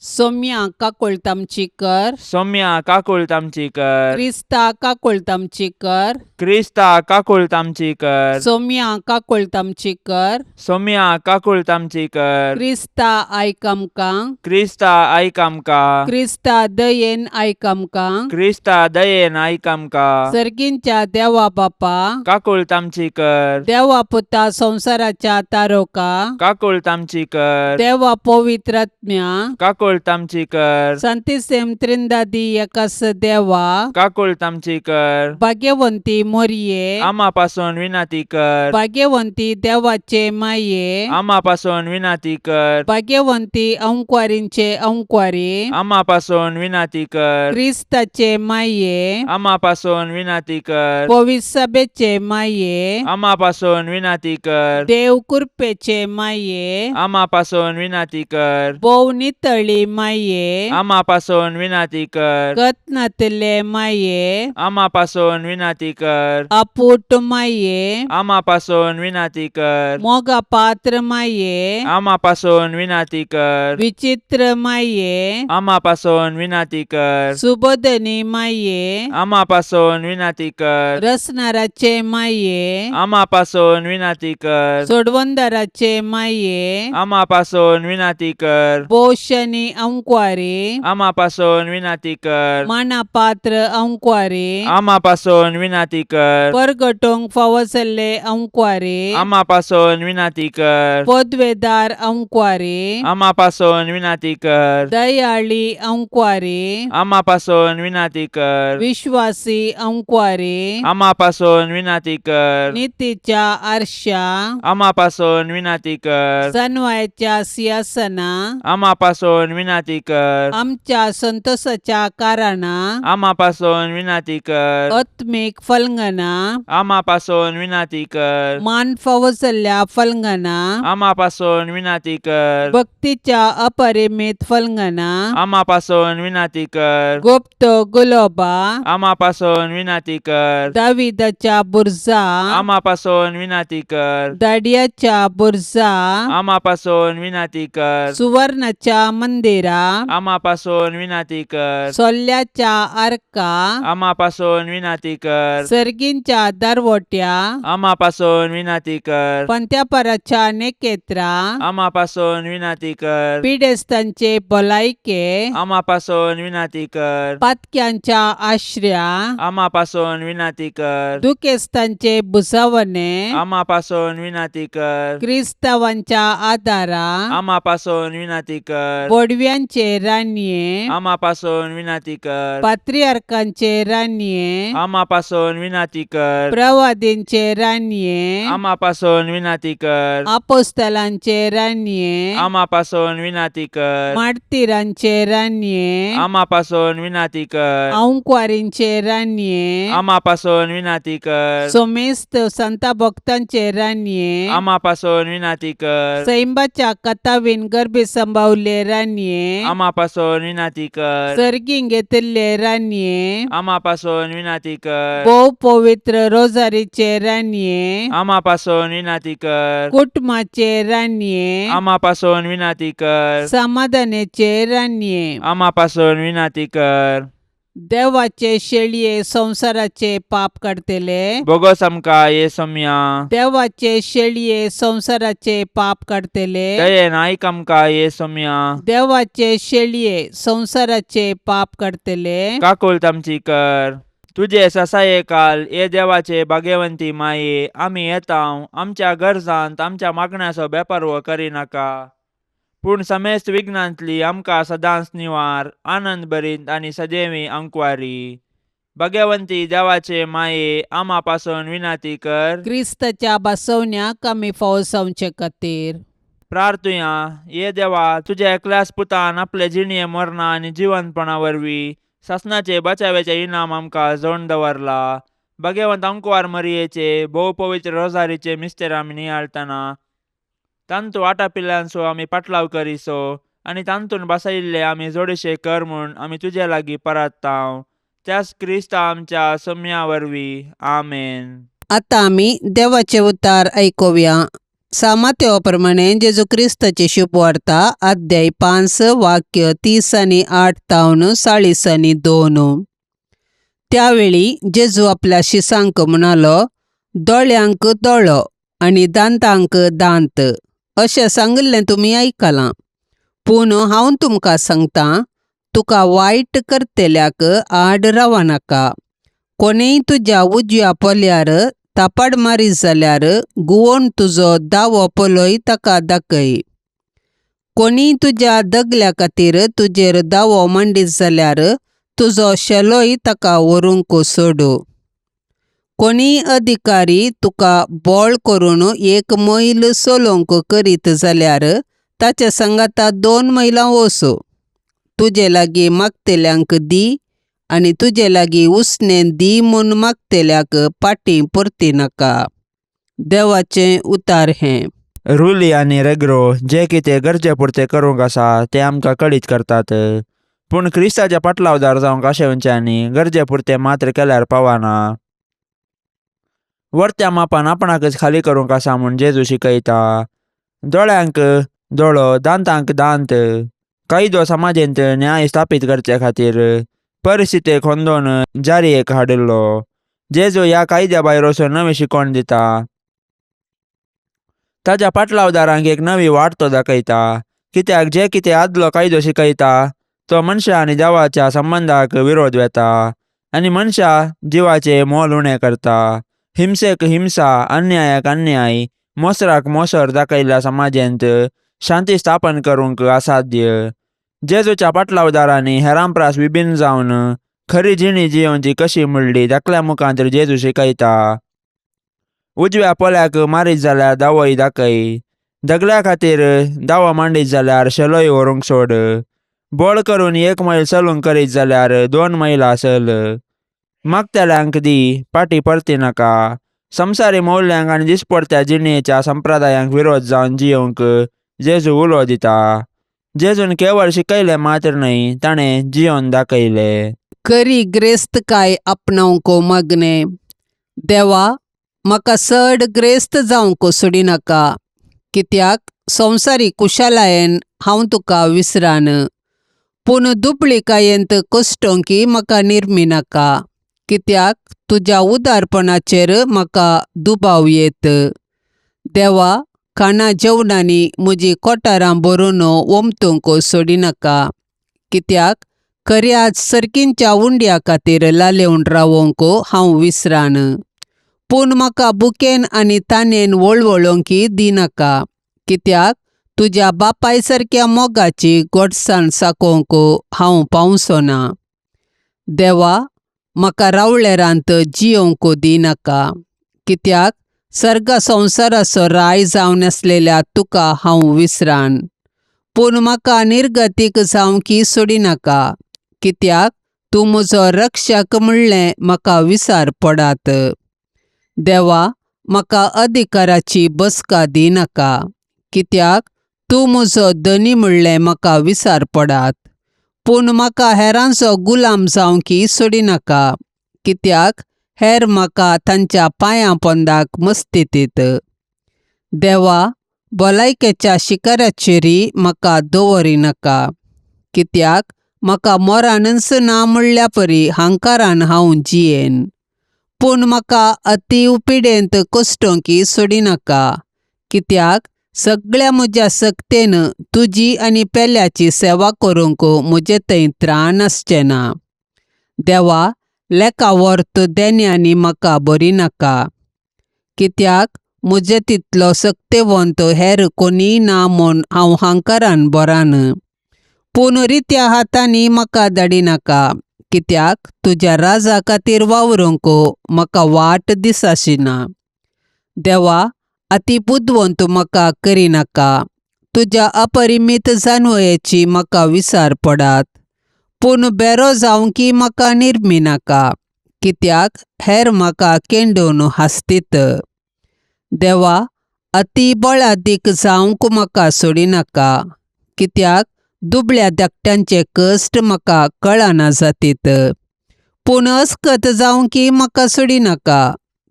Speaker 2: सोम्या काकुळट आमची कर.
Speaker 3: सौम्या काकुळट आमची कर.
Speaker 2: क्रिस्ता काकुळट आमची कर.
Speaker 3: क्रिस्ता काकुळट आमची कर.
Speaker 2: सोम्या काकुळट आमची कर.
Speaker 3: सौम्या काकुळट आमची कर.
Speaker 2: क्रिस्ता आयक आमकां.
Speaker 3: क्रिस्ता आयक आमकां.
Speaker 2: क्रिस्ता दयेन आयक आमकां.
Speaker 3: क्रिस्ता दयेन आयक आमकां.
Speaker 2: सर्गींच्या देवा बापा,
Speaker 3: काकुळट आमची कर.
Speaker 2: देवा पुता संवसाराच्या तारोका,
Speaker 3: काकुळट आमची कर.
Speaker 2: देवा पवित्रात्म्या,
Speaker 3: काकुळट काकुळट आमची कर.
Speaker 2: सांतिसेम त्रिंदादी एकास देवा,
Speaker 3: काकुळट आमची कर.
Speaker 2: भाग्यवंती मोरये,
Speaker 3: आमा पासून विनंती कर.
Speaker 2: भाग्यवंती देवाचे माये,
Speaker 3: आमा पासून विनंती कर.
Speaker 2: भाग्यवंती अंकवारींचे अंकवारी,
Speaker 3: आमा पासून विनंती कर.
Speaker 2: क्रिस्ताचे माये,
Speaker 3: आमा पासून विनंती कर.
Speaker 2: पविसभेचे माये,
Speaker 3: आमा पासून विनंती कर.
Speaker 2: देव कृपेचे माये,
Speaker 3: आमा पासून विनंती कर.
Speaker 2: भोव नितळी माये,
Speaker 3: आमा पासून विनंती कर.
Speaker 2: गतनातले माये,
Speaker 3: आमा पासून विनंती कर.
Speaker 2: अपूट माये,
Speaker 3: आमा पासून विनंती कर.
Speaker 2: मोगा पात्र माये,
Speaker 3: आमा पासून विनंती कर.
Speaker 2: विचित्र माये,
Speaker 3: आमा पासून विनंती कर.
Speaker 2: सुबोधनी माये,
Speaker 3: आमा पासून विनंती कर.
Speaker 2: रसनाराचे माये,
Speaker 3: आमा पासून विनंती कर.
Speaker 2: सोडवंदाराचे माये,
Speaker 3: आमा पासून विनंती कर.
Speaker 2: पोषणी अंकवारी,
Speaker 3: आमा पासून विनंती कर.
Speaker 2: मानापात्र अंकवारी,
Speaker 3: आमा पासून विनंती कर.
Speaker 2: परगटोंक फावो जाल्ले अंकवारी,
Speaker 3: आमा पासून विनंती कर.
Speaker 2: पदवेदार अंकवारी,
Speaker 3: आमा पासून विनंती कर.
Speaker 2: दयाळी अंकवारी,
Speaker 3: आमा पासून विनंती कर.
Speaker 2: विश्वासी अंकवारी,
Speaker 3: आमा पासून विनंती कर.
Speaker 2: नितीच्या आरशा,
Speaker 3: आमा पासून विनंती कर.
Speaker 2: सनवायच्या सिंहासना,
Speaker 3: आमा पासून विनंती कर.
Speaker 2: आमच्या संतोषाच्या कारणा,
Speaker 3: आमा पासून विनंती कर.
Speaker 2: आत्मीक फलंगना,
Speaker 3: आमा पासून विनंती कर.
Speaker 2: मान फावो जाल्ल्या फलंगना,
Speaker 3: आमा पासून विनंती कर.
Speaker 2: भक्तीच्या अपरिमित फलंगना,
Speaker 3: आमा पासून विनंती कर.
Speaker 2: गुप्त गुलोबा,
Speaker 3: आमा पासून विनंती कर.
Speaker 2: दाविदाच्या बुरजा,
Speaker 3: आमा पासून विनंती कर.
Speaker 2: दाडियाच्या बुरजा,
Speaker 3: आमा पासून विनंती कर.
Speaker 2: सुवर्णाच्या मंदिरा,
Speaker 3: आमा पासून विनंती कर.
Speaker 2: सोल्ल्याच्या आर्का,
Speaker 3: आमा पासून विनंती कर.
Speaker 2: सर्गींच्या दारवट्या,
Speaker 3: आमा पासून विनंती कर.
Speaker 2: पंत्यापराच्या नेकेत्रा,
Speaker 3: आमा पासून विनंती कर.
Speaker 2: पिडेस्तांचे भलायके,
Speaker 3: आमा पासून विनंती कर.
Speaker 2: पातक्यांच्या आश्र्या,
Speaker 3: आमा पासून विनंती कर.
Speaker 2: दुखेस्तांचे भुसावणे,
Speaker 3: आमा पासून विनंती कर.
Speaker 2: क्रिस्तावांच्या आदारा,
Speaker 3: आमा पासून विनंती कर.
Speaker 2: बोडव्यांचे रानये,
Speaker 3: आमा पासून विनंती कर.
Speaker 2: पात्रियार्कांचे रानये,
Speaker 3: आमा पासून विनंती कर.
Speaker 2: प्रवादींचे रानये,
Speaker 3: आमा पासून विनंती कर.
Speaker 2: आपोस्तलांचे रानये,
Speaker 3: आमा पासून विनंती कर.
Speaker 2: मार्तीरांचे रानये,
Speaker 3: आमा पासून विनंती कर.
Speaker 2: अंकवारींचे रानये,
Speaker 3: आमा पासून विनंती कर.
Speaker 2: सोमेस्त संता भक्तांचे रानये,
Speaker 3: आमा पासून विनंती कर.
Speaker 2: सैंबाच्या कथावीन गर्भी संभावले रानये,
Speaker 3: आमा पासून विनंती कर.
Speaker 2: सर्गीं घेतिल्ले रानये,
Speaker 3: आमा पासून विनंती कर.
Speaker 2: भोव पवित्र रोजारीचे रानये,
Speaker 3: आमा पासून विनंती कर.
Speaker 2: कुटुंबाचे रानये,
Speaker 3: आमा पासून विनंती कर.
Speaker 2: समाधानाचे रानये,
Speaker 3: आमा पासून विनंती कर.
Speaker 2: देवाचे शेळये संवसाराचे पाप काडतले,
Speaker 3: बोगस आमकां ये सोम्या.
Speaker 2: देवाचे शेळये संवसाराचे पाप काडतले,
Speaker 3: दयेन आयक आमकां ये सोम्या.
Speaker 2: देवाचे शेळये संवसाराचे पाप काडतले,
Speaker 3: काकुळट आमची कर. तुजे ससाये काल ये देवाचे भाग्यवंती माये, आमी येता आमच्या गरजांत आमच्या मागण्याचो बेपारवो करिनाका, पूण समेस्त विघ्नांतली आमकां सदांच निवार, आनंद भरीत आनी सदैवी अंकवारी. भाग्यवंती देवाचे माये, आमा पासून विनंती कर.
Speaker 2: क्रिस्ताच्या बसवण्याक आमी फावो जावचे खातीर.
Speaker 3: प्रार्थुया. ये देवा, तुज्या एकल्याच पुतान आपले जिणये मरणा आनी जिवंतपणा वरवीं सासणाचे बचाव्याचे इनाम आमकां जोडून दवरला. भाग्यवंत अंकवार मरियेचे भोव पवित्र रोजारीचे मिस्तेर आमी नियाळटना तांतू आटापिल्ल्यांचो आमी पाटलाव करिसो आनी तांतून बसयिल्ले आमी जोडशे कर म्हूण आमी तुजे लागीं परात्तांव, त्याच क्रिस्ता आमच्या सम्या वरवीं. आमेन.
Speaker 2: आतां आमी देवाचे उतार आयकुया. सामात्यो प्रमाणे जेजू क्रिस्ताची शुभवार्ता, अध्याय 5, वाक्य 30 आनी 8 तावन 40 आनी 2. त्यावेळी जेजू आपल्या शिसांक म्हणालो, दोळ्यांक दोळो आनी दांतांक दांत अशें सांगिल्लें तुमी आयकलां. पूण हांव तुमकां सांगतां, तुका वायट करतल्याक आड रावनाका. कोणेय तुज्या उजव्या पोल्यार थापाड मारीत जाल्यार गुवोन तुजो दावो पोलोय ताका दाखय. कोणीय तुज्या दगल्या खातीर तुजेर दावो मांडीत जाल्यार तुजो शेलोय ताका व्हरूंक सोडू. कोणीय अधिकारी तुका बळ करून एक मैल चलोवंक करीत जाल्यार ताच्या सांगाता 2 मैलां वचूं. तुजे लागीं मागतल्यांक दी आनी तुजे लागीं उसणें दी म्हूण मागतल्याक फाटीं परतिनाका. देवाचें उतार हें.
Speaker 3: रुली आनी रेग्रो जे कितें गरजे पुरतें करूंक आसा तें आमकां कळीत करतात, पूण क्रिस्ताच्या पाटलावदार जावंक आशेवच्यांनी गरजे पुरतें मात्र केल्यार पावना. वरत्या मापान आपणाकच खाली करूंक आसा म्हूण जेजू शिकयता. दोळ्यांक दोळो, दांतांक दांत. कायदो समाजेंत न्याय स्थापीत करचे खातीर परिस्थितीक होंदोवन जारयेक हाडिल्लो. जेजू ह्या कायद्या भायर वचून नवी शिकवण दिता. ताच्या पाटलावदारांक एक नवी वाट तो दाखयता, कित्याक जे कितें आदलो कायदो शिकयता तो मनशा आनी देवाच्या संबंदाक विरोध वेता आनी मनशा जिवाचे मोल उणें करता. हिंसेक हिंसा, अन्यायाक अन्याय, मोसराक मोसर दाखयल्ल्या समाजेंत शांती स्थापन करूंक असाध्य. जेजूच्या पाटलावदारांनी हेरां प्रास विभिन्न जावन खरी जिणी जियोवची कशी म्हणली दाखल्या मुखांत जेजू शिकयता. उजव्या पोल्याक मारीत जाल्यार दावोय दाखय, दगल्या खातीर दावो मांडीत जाल्यार शेलोय व्हरूंक सोड. बळ करून 1 मैल चलूंक करीत जाल्यार 2 मैलां चल. मागतल्यांक दी, फाटीं परतिनाका. संवसारी मौल्यांक आनी दिसपडत्या जिणेच्या संप्रदायांक विरोध जावन जियोवंक जेजू उलो दिता. जेजून केवळ शिकयलें मात्र न्हय, ताणें जियोवन दाखयलें.
Speaker 2: खरी ग्रेस्तकाय आपणावंक मागणें. देवा, म्हाका चड ग्रेस्त जावंक सोडिनाका, कित्याक संवसारीक कुशालायेन हांव तुका विसरान. पूण दुबळीकायेंत कश्टोंकी म्हाका निर्मिनाका, कित्याक तुज्या उदारपणाचेर म्हाका दुबाव येत. देवा, खाणा जेवणांनी म्हजी कोठारां भरून ओमतूंक सोडिनाका, कित्याक खऱ्याच सर्कींच्या उंड्या खातीर लालेवन रावोंक हांव विसरान. पूण म्हाका बुकेन आनी तानेन वळवळोंकी दिनाका, कित्याक तुज्या बापाय सारक्या मोगाची गोडसाण साकोवंक हांव पावचो ना. देवा, म्हाका रावळेरांत जियोवंक दिनाका, कित्याक सर्ग संवसाराचो राय जावन आसलेल्या तुका हांव विसरान. पूण म्हाका निर्गतीक जावंकी सोडिनाका, कित्याक तूं म्हजो रक्षक म्हणलें म्हाका विसार पडात. देवा, म्हाका अधिकाराची बसका दिनाका, कित्याक तूं म्हजो धनी म्हणलें म्हाका विसार पडात. पूण म्हाका हेरांचो गुलाम जावंकी सोडिनाका, कित्याक हेर म्हाका तांच्या पांयां पोंदाक मस्तीतीत. देवा, भलायकेच्या शिकाराचेरय म्हाका दवरिनाका, कित्याक म्हाका मोरानच ना म्हणल्या परी हांकारान हांव जियेन. पूण म्हाका अतीव पिडेंत कश्टोंकी सोडिनाका, कित्याक सगळ्या म्हज्या सक्तेन तुजी आनी पेल्याची सेवा करूंक म्हजे थंय त्राण आसचें ना. देवा, लेखा वर्त देण्यांनी म्हाका बरी नाका, कित्याक म्हजे तितलो सक्तेवंत हेर कोणीय ना म्हूण हांव हांकारान बरान. पूण रित्या हातांनी म्हाका धाडिनाका, कित्याक तुज्या राजा खातीर वावरूंक म्हाका वाट दिसाशिना. देवा, अती बुदवंत म्हाका करिनाका, तुज्या अपरिमीत जाणवयेची म्हाका विसार पडात. पूण बेरो जावंकी म्हाका निर्मिनाका, कित्याक हेर म्हाका केंडोवन हासतीत. देवा, अती बळादीक जावंक म्हाका सोडिनाका, कित्याक दुबळ्या धाकट्यांचे कश्ट म्हाका कळना जातीत. पूण अस्कत जावंकी म्हाका सोडिनाका,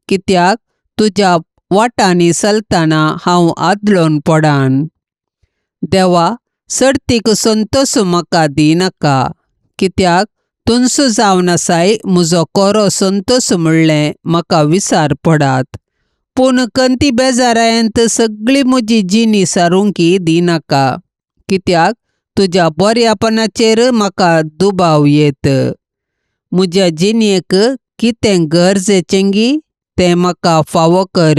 Speaker 2: कित्याक तुज्या वाटांनी चलतना हांव आदलोन पडान. देवा, सर्तीक संतोष म्हाका दिनाका, कित्याक तुंसू जावन आसाय म्हजो कोरो संतोष म्हणलें म्हाका विसार पडात. पूण कंती बेजारायंत सगळी म्हजी जिणी सारुंकी दिनाका, कित्याक तुज्या बऱ्यापणाचेर म्हाका दुबाव येत. म्हज्या जिणेक कितें गरजेचेंगी तें म्हाका फावो कर.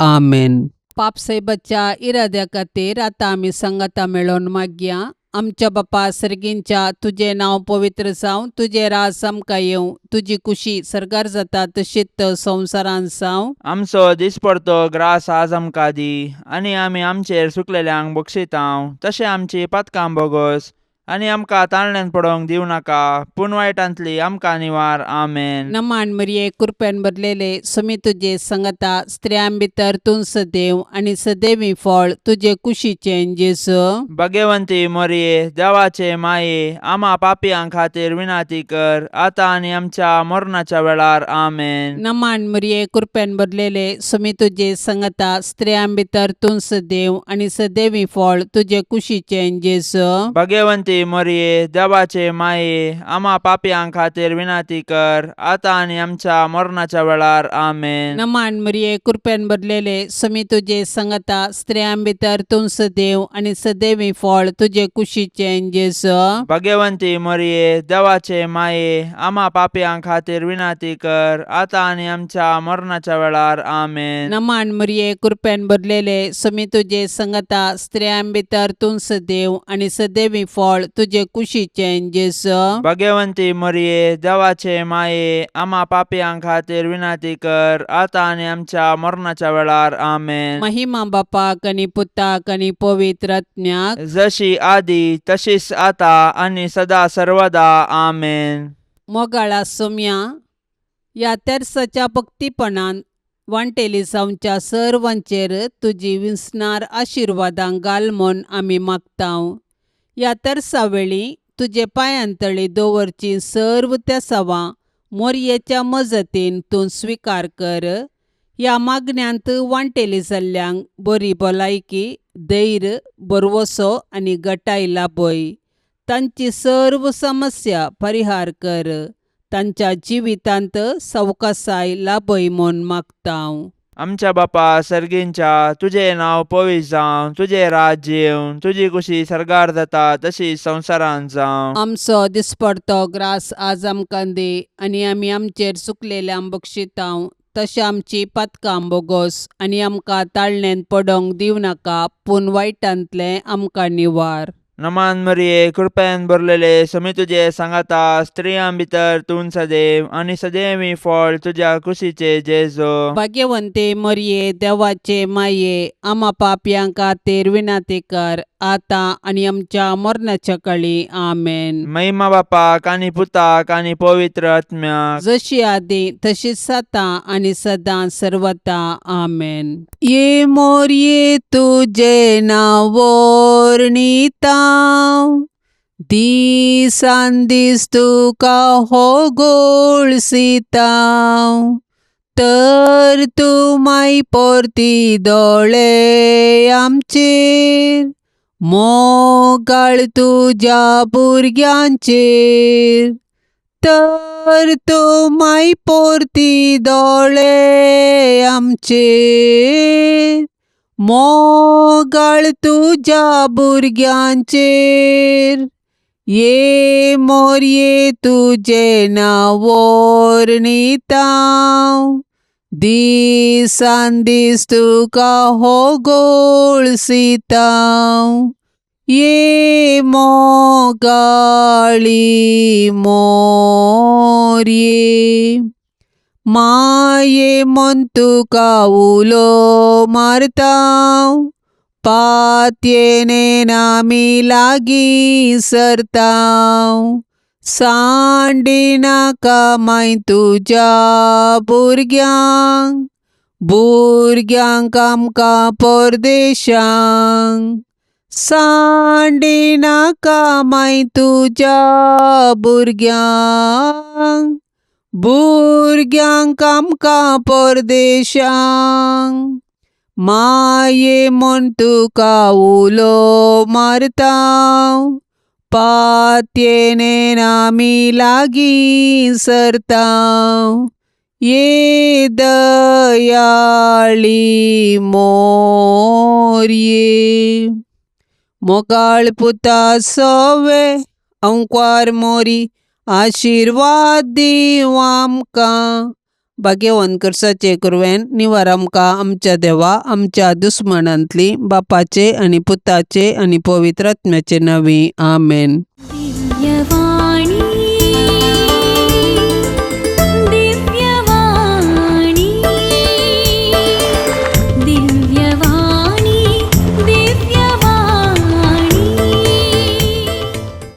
Speaker 2: आमेन. पापसाहेबाच्या इराद्या खातीर आतां आमी सांगाता मेळोवन मागया. आमच्या बापा सर्गींच्या, तुजें नांव पवित्र जावं, तुजें राज आमकां येवं, तुजी कुशी सर्गार जाता तशीच संवसारांत जावं.
Speaker 3: आमचो दिसपडतो ग्रास आज आमकां दी आनी आमी आमचेर सुकलेल्यांक बक्षितांव तशें आमची पातकां बोगोस आनी आमकां ताळण्यान पडोवंक दिवं नाका पूण वायटांतली आमकां निवार. आमेन.
Speaker 2: नमान मरिये, कृपेन भरलेले, सुमी तुजे संगता, स्त्रियां भितर तूं सदैव आनी सदैवी फळ तुजे कुशीचें जेजू.
Speaker 3: भगवंती मोरये, देवाचे माये, आमा पापयां खातीर विनाती कर आतां आनी आमच्या मरणाच्या वेळार. आमेन.
Speaker 2: नमान मरिये, कृपेन भरलेले, सुमी तुजे संगता, स्त्रियां भितर तूं सदैव आनी सदैवी फळ तुजे कुशीचें जेजू.
Speaker 3: भगवंती मोरये, देवाचे माये, आमा पापयां खातीर विनाती कर आतां आनी आमच्या मरणाच्या वेळार. आमेन.
Speaker 2: नमान मरिये, कृपेन भरलेले, सुमी तुजे संगता, स्त्रियां भितर तूं सदैव आनी सदैवी फळ तुजे कुशीचें जेजू.
Speaker 3: भगवंती मोरये, देवाचे माये, आमा पापयां खातीर विनाती कर आतां आनी आमच्या मरणाच्या वेळार. आमेन.
Speaker 2: नमान मरिये, कृपेन भरलेले, सुमी तुजे संगता, स्त्रियां भितर तूं सदैव आनी सदैवी फळ तुजे कुशीचें जेजू.
Speaker 3: भगवंती मोरये, देवाचे माये, आमा पापयां खातीर विनाती कर आतां आनी आमच्या मरणाच्या वेळार. आमेन.
Speaker 2: महिमा बापाक आनी पुताक आनी पवित्र आत्म्याक,
Speaker 3: जशी आदी तशीच आता आनी सदा सर्वदा. आमेन.
Speaker 2: मोगाळा सोम्या, ह्या तेर्साच्या भक्तीपणान वांटेली जावच्या सर्वांचेर तुजी विसणार आशिर्वादां घाल म्हूण आमी मागतांव. ह्या तेर्सा वेळी तुजे पांयांतळी दवरची सर्व तेसावां मोरयेच्या मजतीन तूं स्विकार कर. ह्या मागण्यांत वांटेली जाल्ल्यांक बरी भलायकी, धैर्य, भरवसो आनी गटाय लाभय. तांची सर्व समस्या परिहार कर. तांच्या जिवितांत सवकासाय लाभय म्हूण मागतांव.
Speaker 3: आमच्या बापा सर्गींच्या, तुजें नांव पवित्र जावं, तुजें राज्य येवं, तुजी कुशी सर्गार जाता तशी संवसारांत जावं.
Speaker 2: आमचो दिसपडतो ग्रास आज आमकां दी आनी आमी आमचेर चुकलेल्यांक बक्षितांव तशें आमची पातकां बोगोस आनी आमकां ताळणेन पडोंक दिवं नाका पूण वायटांतलें आमकां निवार.
Speaker 3: नमान मरिये, कृपेन भरलेले, समी तुजे सांगाता, स्त्रियां भितर तूं सदैव आनी सदैवी फळ तुज्या कुशीचे जेजो.
Speaker 2: भाग्यवंते मरिये, देवाचे माये, आमा पापयां खातीर विनाती कर आतां आनी आमच्या मरणाच्या कळी. आमेन.
Speaker 3: महिमा बापाक आनी पुताक आनी पवित्र आत्म्याक,
Speaker 2: जशी आदी तशीच आतां आनी सदां सर्वता. आमेन. ये मोरये तुजें नांव वर्णितां, दिसान दीस तुका हो गोळसितां, तर तूं माय परती दोळे आमचेर, मोगाळ तुज्या भुरग्यांचेर, तर तूं माय परती दोळे आमचेर, मोगाळ तुज्या भुरग्यांचेर. ये मोरये तुजें नांव वर्णितां, दिसान दीस तुका हो गोळसितां, ये मोगाळी मोरये. माये म्हूण तुका उलो मारतां, पातयेन आमी लागीं सरतां, सांडिनाका माय तुज्या भुरग्यांक, भुरग्यांक आमकां परदेशांक, सांडिनाका माय तुज्या भुरग्यांक, भुरग्यांक आमकां परदेशांक. माये म्हूण तुका उलो मारतां, पातयेन आमी लागीं सरतां, ये दयाळी मोरये. मोगाळ पुता सवे अंकवार मोरी, आशिर्वाद दीव आमकां, भाग्यवंत करसाचे कुरवेन निवार आमकां आमच्या देवा आमच्या दुस्मनांतली बापाचे आनी पुताचे आनी पवित्र आत्म्याचे नांवी आमेन.
Speaker 1: दिव्यवाणी.